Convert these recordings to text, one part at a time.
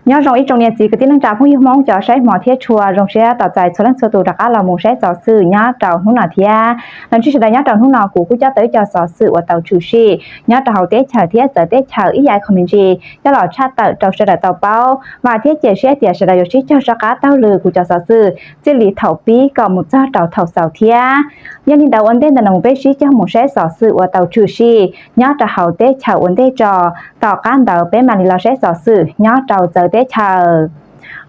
Nyob zoo ib tsoom niam txiv kwv tij neej tsa phooj ywg Hmoob cov saib hmov thiab tshua, zoo siab tos txais txhua leej txhua tus rov qab los mus saib xov xwm nyob rau hnub no thiab. Los ntsib sawv daws nyob rau hnub no, kuv kuj coj tau ib co xov xwm uas tau tshwm sim nyob rau hauv teb chaws thiab txawv teb chaws ib yam qho me ntsis coj los tshaj tawm rau sawv daws tau paub. Vam thiab cia siab tias sawv daws yuav sib cog soj qab taug lw kuv cov xov xwm txij li thaum pib kom mus txog rau thaum xaus thiab. Yog li ntawd ua ntej ntawm no mus peb sib cog mus saib xov xwm uas tau tshwm sim nyob rau hauv teb chaws ua ntej tso, tom qab ntawd peb mam li los saib xov xwm nyob rau txawv teb chaws.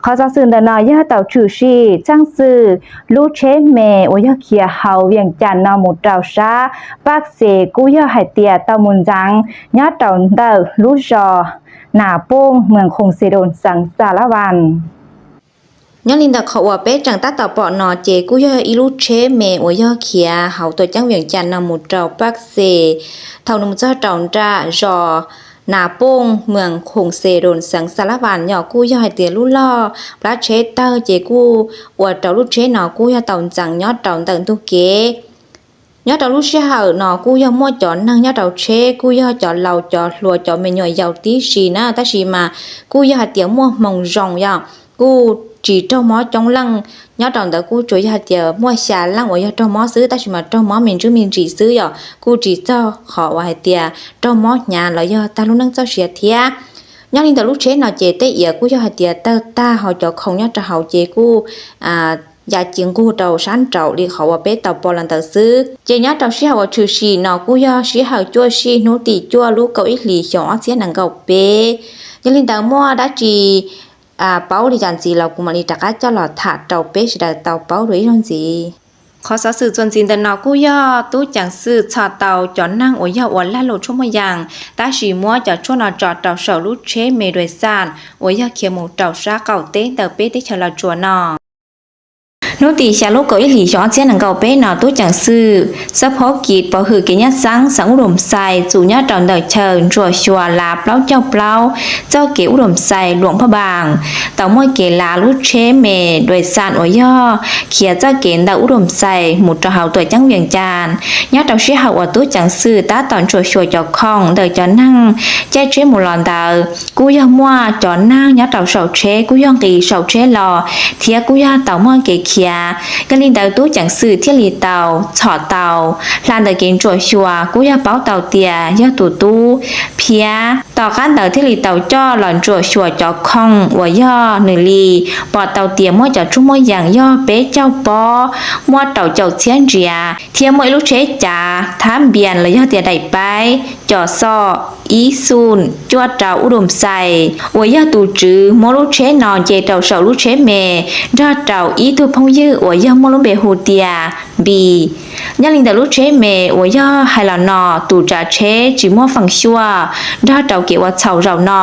Qhov xov xwm ntawm no yog tau tshwm sim txheej xwm lub tsheb me uas yog khiav hauv Vias Cas no mus rau sab Paj Xes kuj yog hais tias tau mus ntxeev nyob rau ntawm lub zos Nas Pooj, moos Khoos Xes Doos, xeev Xa Lab Vas. Nyob li ntawm qhov uas peb tseem tab tom pom no ces kuj yog ib lub tsheb me uas yog khiav hauv tuam ceeb Vias Cas no mus rau Paj Xes. Thaum nws mus txog rau nram zos Nas Pooj, moos Khoos Xes Doos, xeev Xa Lab Vas no kuj yog hais tias lub log plab tsheb tawg ces kuj ua rau lub tsheb no kuj yog tau ntxeev nyob rau ntawm ntug kev. Nyob rau lub sij hawm no kuj yog muaj cov neeg nyob rau tsheb kuj yog cov laus cov hluas cov me nyuam yaus tib si na, tab sis mas kuj yog hais tias muaj hmoo zoo yom, kuj tsis raug mob coob leej. Nyob rau ntawd kuj tsuas yog hais tias muaj xya leej uas yog raug mob xwb, tab sis mas raug mob me ntsis me ntsis xwb yom, kuj tsis txog qhov uas hais tias raug mob hnyav los yog tag lub neej txoj sia thiab. Nyob li ntawm lub tsheb no ces tej iav kuj yog hais tias tawg tag, ho cov khoom nyob rau hauv ces kuj ya ci nquag rau sab nraud li qhov uas peb tau pom los ntawd xwb. Ces nyob rau sij hawm uas tshwm sim no kuj yog sij hawm cuaj sij hnub tim cuaj lub kaum ib hlis xyoo ob txhiab nees nkaum peb. Yog li ntawd muaj dab tsi paub li cas ntxiv los kuv mam li rov qab coj los tham rau peb sawv daws tau paub dua ib zaug ntxiv. Qhov xov xwm txuas ntxiv ntawm no kuj yog tub ceev xwm txhom tau cov neeg uas yog ua lag luam tshuaj muaj yees, tab sis muab cov tshuaj no tso rau saum lub tsheb me dua xaj uas yog khiav mus rau sab qaum teb ntawm peb teb chaws Los Tsuas no. Hnub tim xya lub kaum ib hlis xyoo ob txhiab nees nkaum peb no tub ceev xwm xab phob kis pov hwm kev nyab xeeb xeev Ub Dum Xais txus nyob rau ntawm chaw ntsuam xyuas lav plaub caug plaub txoj kev Ub Dum Xais luam Phaj Npaas tau muaj kev lav lub tsheb me dua xaj uas yog khiav txoj kev ntawm Ub Dum Xais mus rau hauv tuam ceeb Vias Cas. Nyob rau sij hawm uas tub ceev xwm tab tom ntsuam xyuas cov khoom ntawm cov neeg caij tsheb mus los ntawd kuj yog muaj cov neeg nyob rau saum tsheb kuj yog nqis saum tsheb los thiab kuj yog tau muaj kev khiav. Yog li ntawd tub ceev xwm thiaj li tau txhom tau hla ntawm kev ntsuam xyuas kuj yog paub tau tias yog tus tub Phiab. Tom qab ntawd thiaj li tau coj los ntsuam xyuas cov khoom uas yog nws li pom tau tias muaj cov tshuaj muaj yees yog peb caug pob, muaj rau caum txhiab ntsiav thiab muaj ib lub tsheb cav thab npias los yog tias daim paib cov xom ib xum cuaj rau Ub Dum Xais uas yog tus tswv muab lub tsheb no nce rau saum lub tsheb me nrog rau ib tug phooj ywg uas yog muaj lub npe hu tias Npis. Nyob li ntawm lub tsheb me uas yog hais los no tus tsav tsheb tsis muaj feem xyuam nrog rau kev ua txhaum zaum no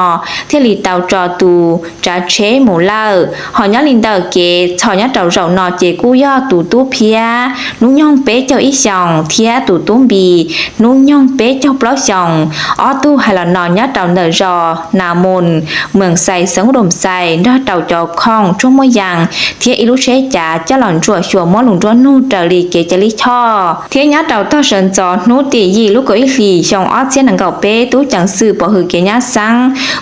thiaj li tau tso tus tsav tsheb mus lawm. Ho nyob li ntawm kev txhom nyob rau zaum no ces kuj yog tus tub Phiab hnub nyoog peb caug ib xyoos thiab tus tub Npis hnub nyoog peb caug plaub xyoos. Ob tug hais los no nyob rau ntawm zos Nas Moos, moos Xais, xeev Ub Dum Xais nrog rau cov khoom tshuaj muaj yees thiab ib lub tsheb cav coj los ntsuam xyuas muab lus nruab nug raws li kev cai lij choj. Thiab nyob rau tog sawv ntxov hnub tim yim lub kaum ib hlis xyoo ob txhiab nees nkaum peb tub ceev xwm pov hwm kev nyab xeeb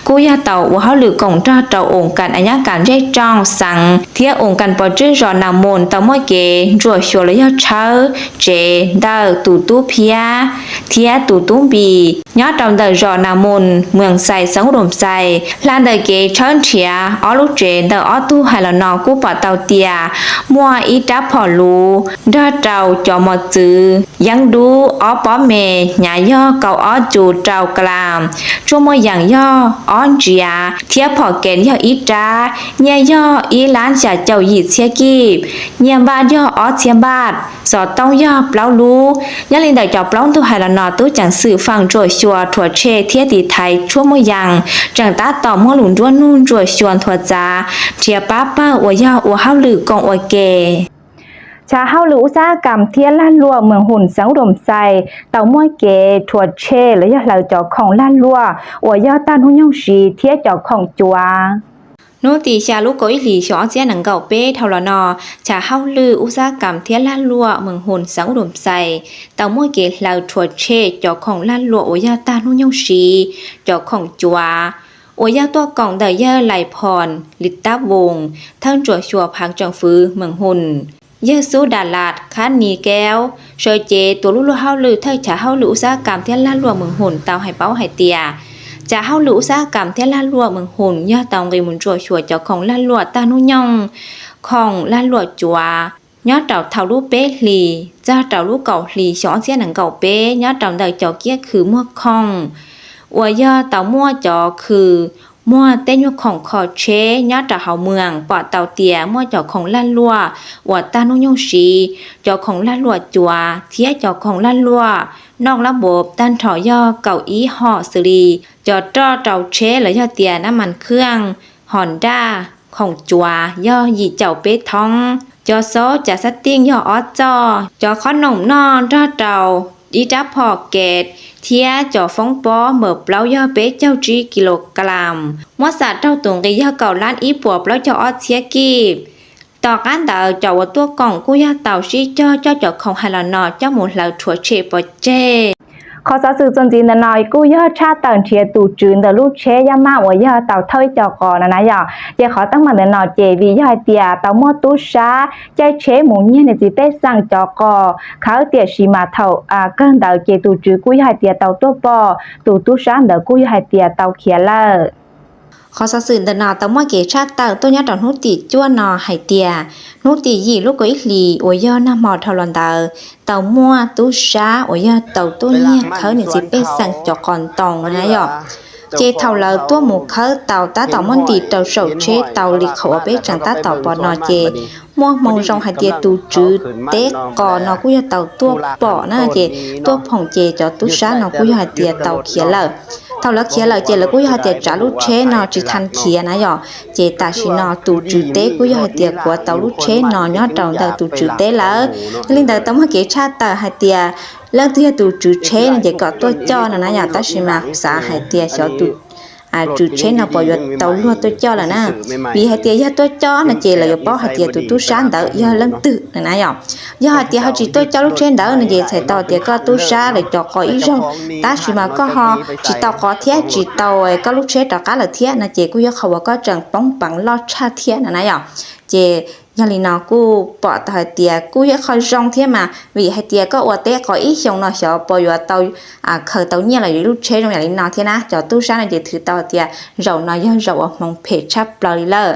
kuj yog tau ua hauj lwm koom nrog rau oos kas a nyab kas zej tsoog xeev thiab oos kas pov tswj zos Nas Moos tau muaj kev ntsuam xyuas los yog tshawb tsev ntawm tus tub Phiab thiab tus tub Npis nyob rau ntawm zos Nas Moos, moos Xais, xeev Ub Dum Xais. Hla ntawm kev tshawb nrhiav ob lub tsev ntawm ob tug hais los no kuj pom tau tias muaj ib rab phom luv nrog rau cov mos txwv yeeb dub ob pob me, hnyav yog kaum ob cus rau kas las, tshuaj muaj yees yog ob ntsiav thiab phom kev yog ib rab, nyiaj yog ib lab xya caum yim txhiab kij, nyiaj npaj yog ob txhiab npaj, xov tooj yog plaub lub. Nyob li ntawm cov plaub ntug hais los no tub ceev xwm feem ntsuam xyuas rhuav tshem thiab tiv thaiv tshuaj muaj yees tseem tab tom muab lus nruab nug ntsuam xyuas nthuav txav nrhiav pab pawg uas yog ua hauj lwm koom ua ke. Chav hauj lwm ub xab kam thiab lag luam moos Hoos xeev Ub Dum Xais tau muaj kev rhuav tshem los yog hlawv cov khoom lag luam uas yog tag hnub nyoog siv thiab cov khoom cuav. Hnub tim xya lub kaum ib hlis xyoo ob txhiab nees nkaum peb dhau los no, chav hauj lwm ub xab kam thiab lag luam moos Hoos xeev Ub Dum Xais tau muaj kev hlawv rhuav tshem cov khoom lag luam uas yog tag hnub nyoog siv, cov khoom cuav. uas yog tuaj koom ntawm yawg Lais Phos Lis Tab Voos, thawj ntsuam xyuas phaav tseem fwv Mees Hoos, yawg Xub Das Las Khab Nis Kaub, sawv cev tuav lub luag hauj lwm thawj chav hauj lwm ub xab kam thiab lag luam Mees Hoos tau hais paub hais tias, chav hauj lwm ub xab kam thiab lag luam Mees Hoos yog tau nqis mus ntsuam xyuas cov khoom lag luam tag hnub nyoog, khoom lag luam cuav, nyob rau thaum lub peb hlis txog rau lub kaum hlis xyoo ob txhiab nees nkaum peb nyob rau ntawm cov kiab khw muag khoom uas yog tau muaj cov khw muag tej nyuag khoom kho tsheb nyob rau hauv moos pom tau tias muaj cov khoom lag luam uas tag hnub nyoog siv, cov khoom lag luam cuav thiab cov khoom lag luam noj lab npov tag nrho yog kaum ib hom xws li cov roj rau tsheb los yog tias nab mas khwj, hos nraj, khoom cuav yog yim caum peb thoob, cov xaub cav xab tiej yog ob txoj, cov qhob noom noj nrog rau ib rab phom kev thiab cov foob pob npawm plaub yog peb caug tsib kilogram, muab xam raug tus nqi yog kaum lab ib puas plaub caug ob txhiab kij. Tom qab ntawd cov uas tuaj koom kuj yog tau sib cog coj cov khoom hais los no coj mus hlawv rhuav tshem pov tseg. Qhov xov xwm txuas ntxiv ntawm no kuj yog tshaj tawm nrhiav tus tswv ntawm lub tsheb yaj maj uas yog tau thawj ib co qos no na yom. Ces qhov teeb meem ntawm no ces vim yog hais tias tau muaj tub sab caij tsheb mus nyiag niam txiv pej xeem cov qos khawb, tiam sis mas thaum kawg ntawd ces tus tswv kuj yog hais tias tau tuaj pom tus tub sab ntawd kuj yog hais tias tau khiav lawm. Qhov xov xwm ntawm no tau muaj kev tshaj tawm tuaj nyob rau hnub tim cuaj no hais tias, hnub tim yim lub kaum ib hlis uas yog nag hmo dhau los ntawd tau muaj tub sab uas yog tau tuaj nyiag khawb niam txiv pej xeem cov qos ntoo na yom. Ces thaum lawv tuaj mus khawb tau tab tom muab ntim rau saum tsheb tau li qhov uas peb tseem tab tom pom no ces muaj hmoo zoo hais tias tus tswv teb qos no kuj yog tau tuaj pom na ces tuaj phoom ces cov tub sab no kuj yog hais tias tau khiav lawm. Thaum lawv khiav lawm ces lawv kuj yog hais tias tsav lub tsheb no tsis tau khiav na yom. Ces tam sim no tus tswv teb kuj yog hais tias kuav tau lub tsheb no nyob rau ntawm tus tswv teb lawm. Yog li ntawd tau muaj kev tshaj tawm hais tias leej twg yog tus tswv tsheb no ces kom tuaj coj no na yom, tab sis mas xav hais tias xyov tus tswv tsheb no puas yuav tau luag tuaj coj lawm na. Vim hais tias yog tuaj coj no ces lawv yuav paub hais tias tus tub sab ntawd yog leej twg no na yom. Yog hais tias ho tsis tuaj coj lub tsheb ntawd no ces txhais tau tias koj tub sab lawv cov qos ib zaug, tab sis mas koj ho tsis tau qos thiab tsis tau koj lub tsheb rov qab lawm thiab no ces kuj yog qhov uas koj tseem poob peev loj tshaj thiab no na yom. Ces yog li no kuj pom tau hais tias kuj yog qhov zoo thiab mas, vim hais tias koj ua teb qos ib xyoos no xyov puas yuav tau khaws tau nyiaj los yuav lub tsheb zoo yam li no thiab na. Cov tub sab no ces thwm tau tias zaum no yog zaum uas hmoov phem tshaj plaws li lawm.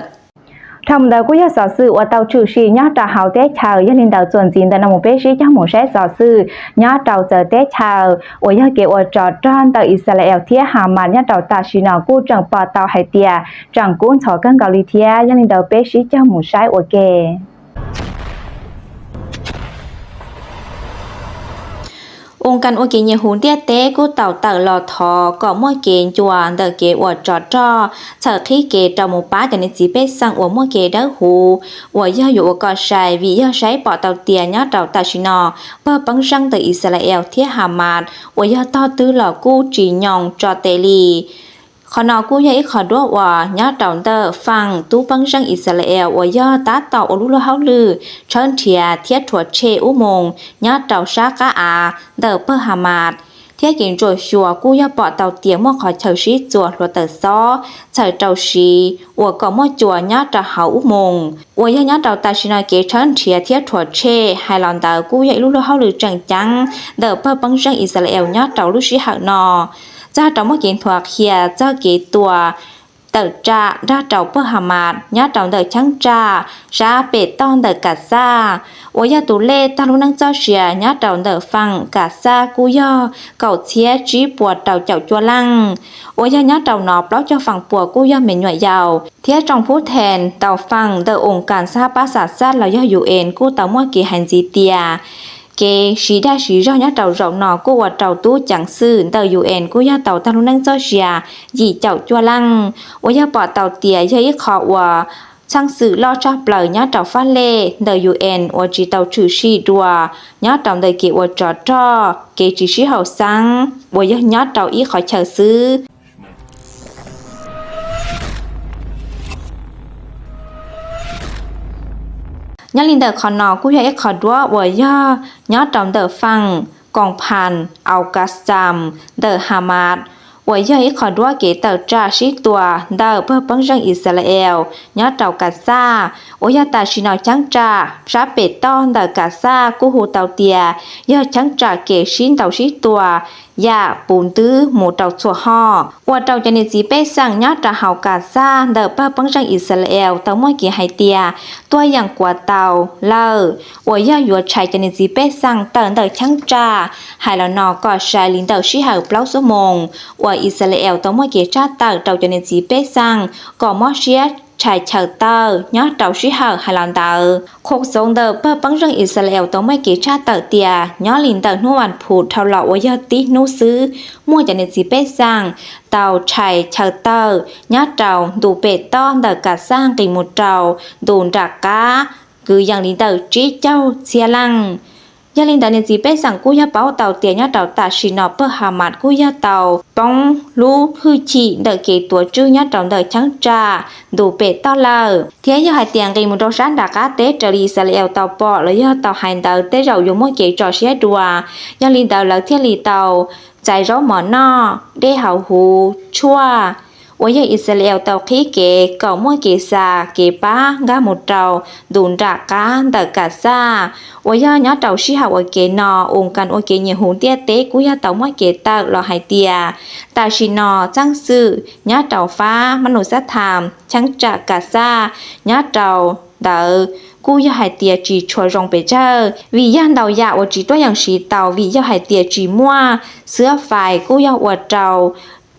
Dhau ntawd kuj yog xov xwm uas tau tshwm sim nyob rau hauv teb chaws. Yog li ntawd txuas ntxiv ntawm no mus peb sib cog mus saib xov xwm nyob rau txawv teb chaws uas yog kev ua tsov rog ntawm Yixalayees thiab Hamas nyob rau tam sim no kuj tseem pom tau hais tias tseem kub ntxhov kawg nkaus li thiab. Yog li ntawd peb sib cog mus saib ua ke. Oos kas ua kev nyiam huv ntiaj teb kuj tau tawm los thov kom muaj kev ncua ntawm kev ua tsov rog txhawm qhib kev rau mus pab cov niam txiv pej xeem uas muaj kev dawb huv uas yog yuav ua kom sai, vim yog saib pom tau tias nyob rau tam sim no pawg peeb zeej ntawm Yixalayees thiab Hamas uas yog tog twg los kuj tsis nyoos tso tes li. Qhov no kuj yog ib qho duab uas nyob rau ntawm faam tub peeb zeej Yixalayees uas yog tab tom ua lub luag hauj lwm tshawb nrhiav thiab rhuav tshem ub moos nyob rau sab qab av ntawm pawg Hamas, thiab kev ntsuam xyuas kuj yog pom tau tias muaj qhov chaw sib txuas hluav taws xob txhawm rau siv ua kom muaj cua nyob rau hauv ub moos uas yog nyob rau tam sim no kev tshawb nrhiav thiab rhuav tshem hais los ntawd kuj yog ib lub luag hauj lwm tseem ceeb ntawm pawg peeb zeej Yixalayees nyob rau lub sij hawm no. Txog rau muaj kev nthuav qhia txog kev tua tawm tsam nrog rau pawg Hamas nyob rau ntawm cheeb tsam sab pem toj ntawm Kaxaj, uas yog tus lej tag lub neej txoj sia nyob rau ntawm faam Kaxaj kuj yog kaum txhiab tsib puas rau caum cuaj leej, uas yog nyob rau no plaub caug feem pua kuj yog me nyuam yaus thiab tsoom phub thees tau faam ntawm oos kas xab pab xav xaj los yog UN kuj tau muaj kev hais ntxiv tias kev siv dag siv zog nyob rau zaum no kuj ua rau tub ceev xwm ntawm UN kuj yog tau tag lub neej txoj sia yim caum cuaj leej, uas yog pom tau tias yog ib qho uas txheej xwm loj tshaj plaws nyob rau faj lej ntawm UN uas tsis tau tshwm sim dua nyob rau ntawm kev ua tsov rog, kev tsis sib haum xeeb uas yog nyob rau ib qhov chaw xwb. Nyob li ntawm qhov no kuj yog ib qho duab uas yog nyob rau ntawm faam koom phas Al-Qassam ntawm Hamas, uas yog ib qho duab kev tawm tsam sib tua ntawm pawg poob zeej Ixalayees nyob rau Kaxaj, uas yog tam sim no cheeb tsam sab pem toj ntawm Kaxaj kuj hu tau tias yog cheeb tsam kev sib ntaus sib tua yam puv ntwb mus rau txhua hom, ua rau cov niam txiv pej xeem nyob rau hauv Kaxaj ntawm pawg poob zeej Ixalayees tau muaj kev hais tias tuaj yeem kuas tau lawm, uas yog yuav tshais cov niam txiv pej xeem tawm ntawm cheeb tsam hais los no kom sai li ntawm sij hawm plaub xuab moos uas Ixalayees tau muaj kev tshaj tawm rau cov niam txiv pej xeem kom mob siab tshais chaw tawm nyob rau sij hawm hais los ntawd. Qhov xov ntawm pawg poob zeej Ixalayees tau muaj kev tshaj tawm tias nyob li ntawm hnub vas phuv dhau los uas yog tib hnub xwb, muaj cov niam txiv pej xeem tau tshais chaw tawm nyob rau ntu pem toj ntawm Kaxaj nqis mus rau ntu nram qab kwv yees li ntawm tsib caug txhiab leej. Yog li ntawd niam txiv pej xeem kuj yog paub tau tias nyob rau tam sim no pawg Hamas kuj yog tau poob lub hwj chim ntawm kev tuav tswj nyob rau ntawm cheeb tsam ntu pem toj lawm, thiab yog hais tias nqis mus rau sab nram qab teb raws li Ixalayees tau pom los yog tau hais ntawd tej zaum yuav muaj kev tso siab dua. Yog li ntawd lawv thiaj li tau txais zaub mov noj, dej haus huv, tshuaj uas yog Ixalayees tau qhib kev kom muaj kev xa kev pab nkag mus rau ntu nram qab ntawm Kaxaj, uas yog nyob rau sij hawm ua ke no, ua kas ua kev nyiam huv ntiaj teb kuj yog tau muaj kev tawm los hais tias tam sim no txheej xwm nyob rau fab Manus Xab Tham cheeb tsam Kaxaj nyob rau ntawd kuj yog hais tias tsis tshua zoo pes tsawg, vim yog ntau yam uas tsis tuaj yeem siv tau, vim yog hais tias tsis muaj xwb fais kuj yog ua rau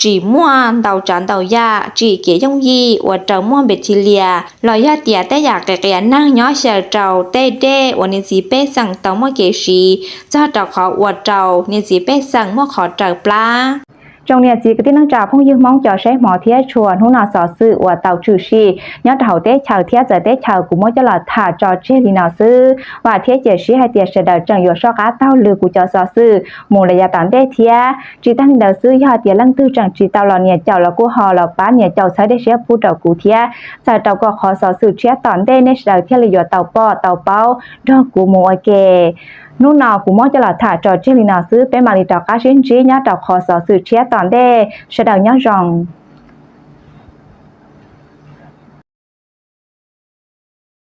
tsis muaj ntau tsav ntau yam tsim kev yooj yim ua rau muaj npe thi lias los yog tias tej yam qias qias neeg nyob xyaw rau tej dej uas niam txiv pej xeem tau muaj kev siv, txog rau qhov ua rau niam txiv pej xeem muaj qhov raws plab. Tsoom niam txiv kwv tij neej tsa phooj ywg Hmoob cov saib hmov thiab tshua, hnub no xov xwm uas tau tshwm sim nyob rau hauv teb chaws thiab txawv teb chaws kuv muab coj los tham tso tseg li no xwb. Vam thiab cia siab hais tias sawv daws tseem yuav soj qab taug lw kuv cov xov xwm mus lawm yav tom ntej thiab. Tsis tag li ntawd xwb, yog hais tias leej twg tseem tsis tau los nias caum los kuj ho los pab nias caum txhawb dej siab pub rau kuv thiab, txawm rau kom qhov xov xwm tshiab tom ntej nej sawv daws thiaj li yuav tau pom tau paub nrog kuv mus ua ke. Hnub no kuv muab coj los tham tso tseg li no xwb, peb mam li rov qab sib ntsib nyob rau qhov xov xwm tshiab tom ntej, sawv daws nyob zoo.